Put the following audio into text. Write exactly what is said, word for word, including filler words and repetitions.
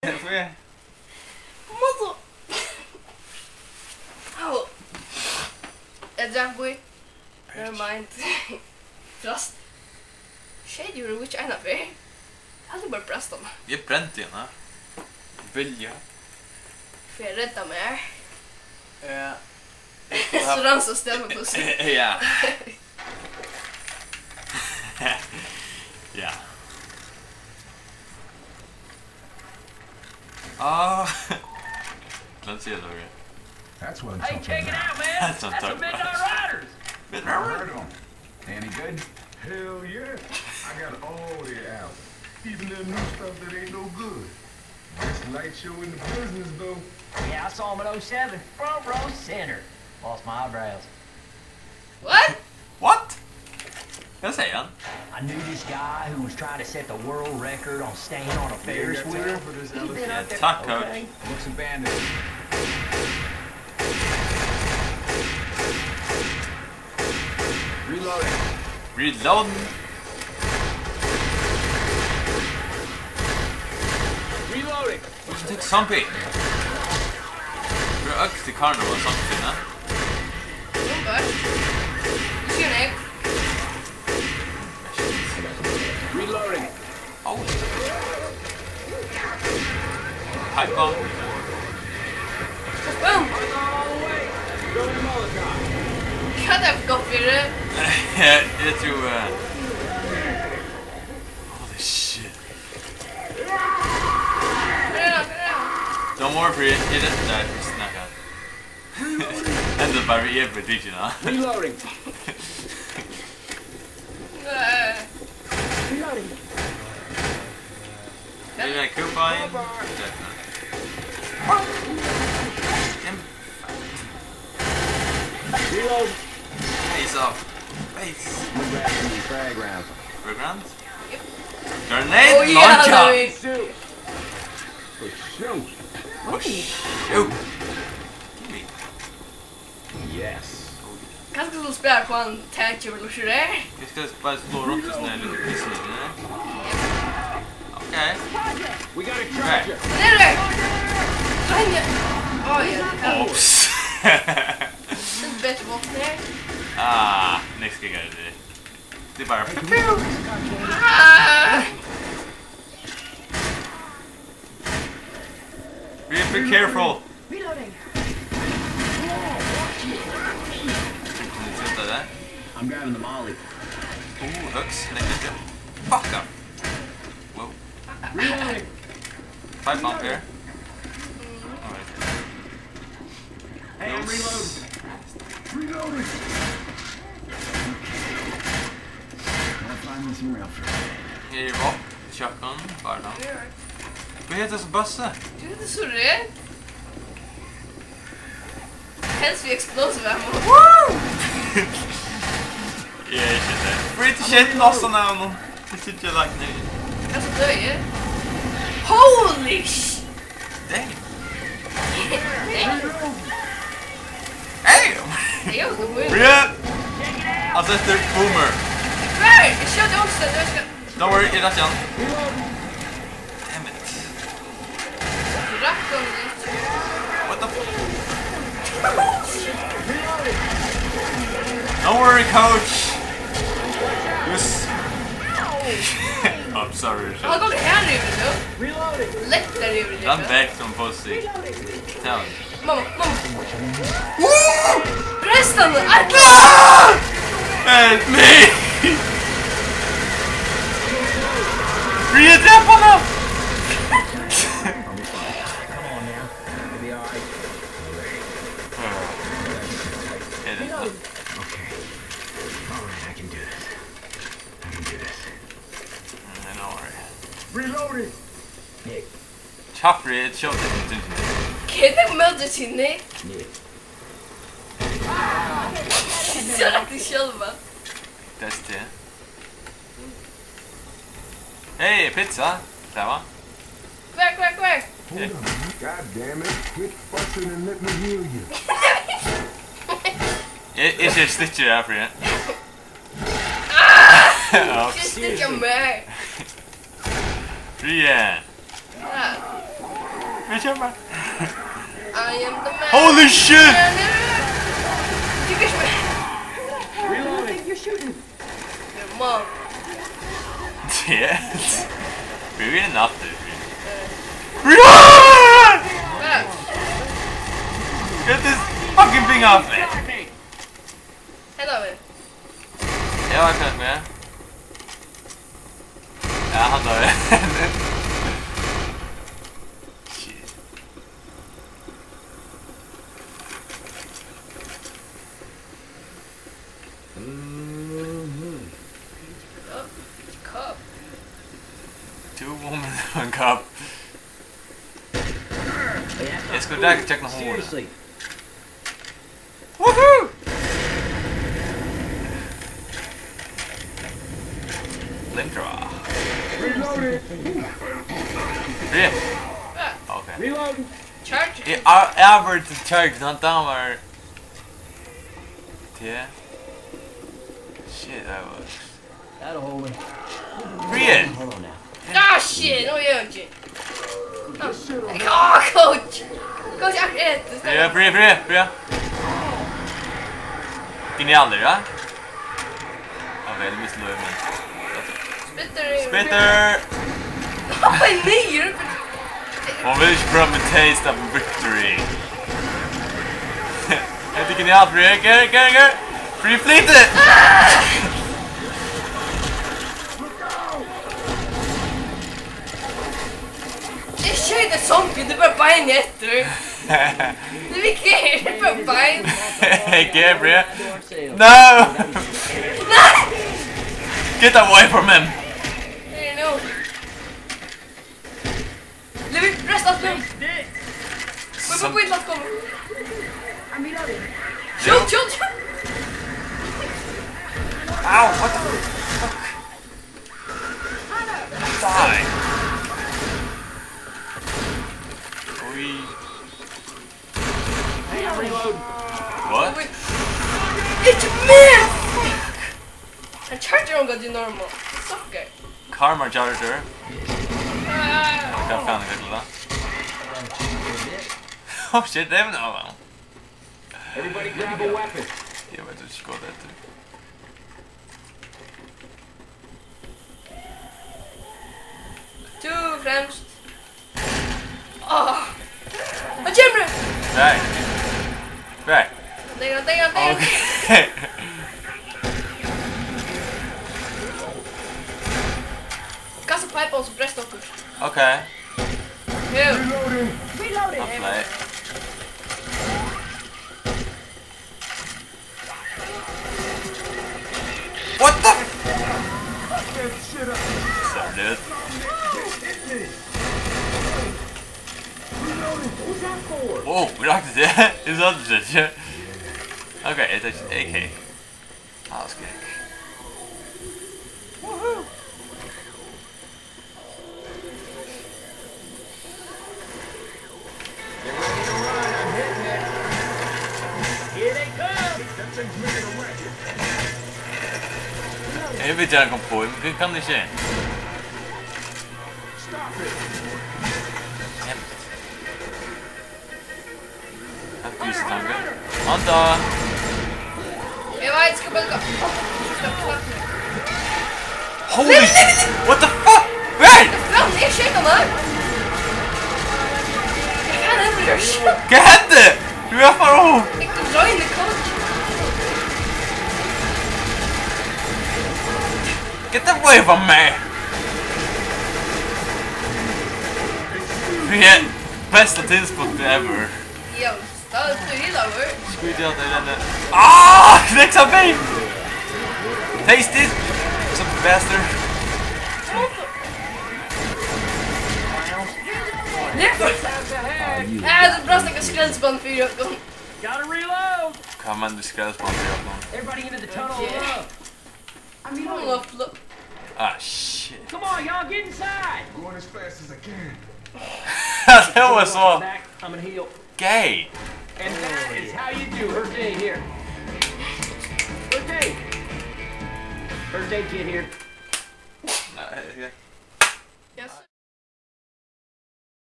Mother. Au. Eg drekk í. Never mind. Frost. Shit, you reach eina ferð. Haldi bara brast hana. Eg brendi hana. Vilja. Fyri at redda mær. Ja. So rann so støvna pluss. Ja. Ja. Ah. Let's see it over. That's what I'm talking about. That's what I'm talking about. Midnight Riders. Midnight Riders. Heard 'em. Any good? Hell yeah. I got all their albums. Even their new stuff that ain't no good. Best light show in the business, though. Yeah, I saw 'em in oh seven. Front row center. Lost my eyebrows. What? What? Hvat sigur hann? I knew this guy who was trying to set the world record on staying on a Ferris wheel. He'd been out there. Takk, coach. Okay. Looks abandoned. Reloading. Reloading. Reloading. What's the zombie? We're actually carnival or something, huh? Zumba. What's your name? Reloading. Oh. Pipe bomb. Boom. Hvat er gott fyri? Eg trúgvi, eh, holy shit. Don't worry, Frida. Eg reddi teg, viss tú nakað. Enn bara við epli tikið, ha? Reloading. Reloading. Eg vil ha kúpaðan. Reload. Face off. Face. I'm gonna grab some of these frag rounds. Frag rounds? Yep. Grenade launcher! Oh, yeah, Louis. Shoot. Oh, shoot. Gimme. Yes. Kanska tú spælir hvønn tað kemur luktur har. Eg skal bara slå rundt í sånne her lítið pissur, ne? Ok. We got a charger. Niður! Ops. Tað er betri vopn her. Ah, next gig er det. Det er bara pew, pew. Ah! Be, be careful. Reloading. Kan du sette deg der? I'm grabbing the molly. Oh, hooks. Fuck up. Wow. Reloading. Pipe bomb here. All right. Hey, I'm reloading. Reloading. I'll find me some real food. Her er vopn, shotgun, bare da. Hva heter det så bøsse? Du, det er så rent. Helst við explosive ammo. Woo! Eg eri ikki der. Free to shit, lost on ammo. Eg síggi lagt niður. Kanska døy eg. Holy sh-, damn. Damn. Damn. Damn. Rip. Altso, eftir boomer. Hvar? Eg skjóti onstað, eg skal... Don't worry, eg rætti hann. Damn it. Rakk hann ikki. What the f-, don't worry, coach. Just, I'm sorry, Richard. Hann gongur her yvir, tú. Lettar yvir, tú. Run back, don't post it. Tell him. Mamma, mamma. Brast hann? Ai! Help me! Frida, drep hana! I'll be fine. Come on now. It'll be all right. It is not. Okay. All right, I can do this. I can do this. Mm, I know, all right. Reloading! Nick. Chopper, it's shot in the... Kenneth Meldertini. Nick. Sjáðu sjálvan. Test her. Hey, pizza. Tað var. Hvar, hvar, hvar? Hold on. God damn it. Quit fussing and let me heal you. Eg, eg sé stikkir her, Frida. Ah! Ja. Ikki stikkja meg. Frida. Ja. Kemur. I am the man. Holy shit! You get me. Reloading. You're shooting. Your mom. Yes. We're in after. Reload! Get this fucking thing off me. Hello. Eg var klar við. Ja, hann var. Shit. Mhm. Oh, cup. Two women, one cup. Eg skal drekka, tjekka hurðina. Seriously. Woohoo! Flimthrower. Reloading. Brilliant. Okay. Reloading. Charge. Eg, eg, eg var til charge, hann dámar. T. Shit, that works. That'll hold him. Brilliant. Hold on now. Ah, shit, nú eri eg ikki. Ah, coach. Coach, akkurát. Ja, brilliant, brilliant, brilliant. Genialt, ja. Ok, tað misti løgið, men Spitter. Spitter. Hoppa niður. Hon vil ikki prøva med taste of victory. Hetta er genialt, Free. Ger, ger, ger. Free, flyt teg. Eg skeyt eitt zombie, tað er bara bein eftir. Tað er ikki, tað er bara bein. Gabriel. No! Nei! Get away from him! Hey, no. Levi, rest of them. Wait, wait, wait, let's go. Shoot, shoot, shoot! Ow, what the fuck? Die! Oi. Hey, I'm reloading. What? Wait. It's me! Hann charger ongantíð normal. Sucker. Karma charger. Ah. Hvat faen er tað? Oh shit, they have another one. Everybody grab a weapon. Eg veit ikki hvat tað er. Tú fremst. Áh. Hann kemur! Nei. Nei. Deyr hann, deyr hann, deyr hann. Ok. Kasta pipe og so bresta okkurt. Ok. Jú. Reloading. Reloading. Hann fleyg. What the? Sorry, dude. Wow, rakti tað? Eg sá tað ikki. Ok, eg taki A K. Woohoo! Eg vil gjarna koma upp á, men kann ikki. Damn it. Hatta er ikki tanken. Anda! Eg veit, skal bara... Holy shit! What the fuck? Hey! Fram, eg skeyt hann har! Hvat hendir her? Hvat hendi? Tú ert bara... Eg royni coach. Get away from me! Við besta tilskot ever. Jú, tá er tú heilagur. Skjúti at eg renni. Ah, kneksa bein! Taste it! Some bastard. Ja, tú brast nakað skreldspann fyri okkum. Gotta reload. Hvat meinar tú skreldspann fyri okkum? Everybody into the tunnel. Yeah. I mean, I'm gonna flip. Ah, shit. Come on, y'all, get inside. Going as fast as I can. That was so... Back. I'm gonna heal. Gay. And that is how you do her day here. Her day. Her day, kid here.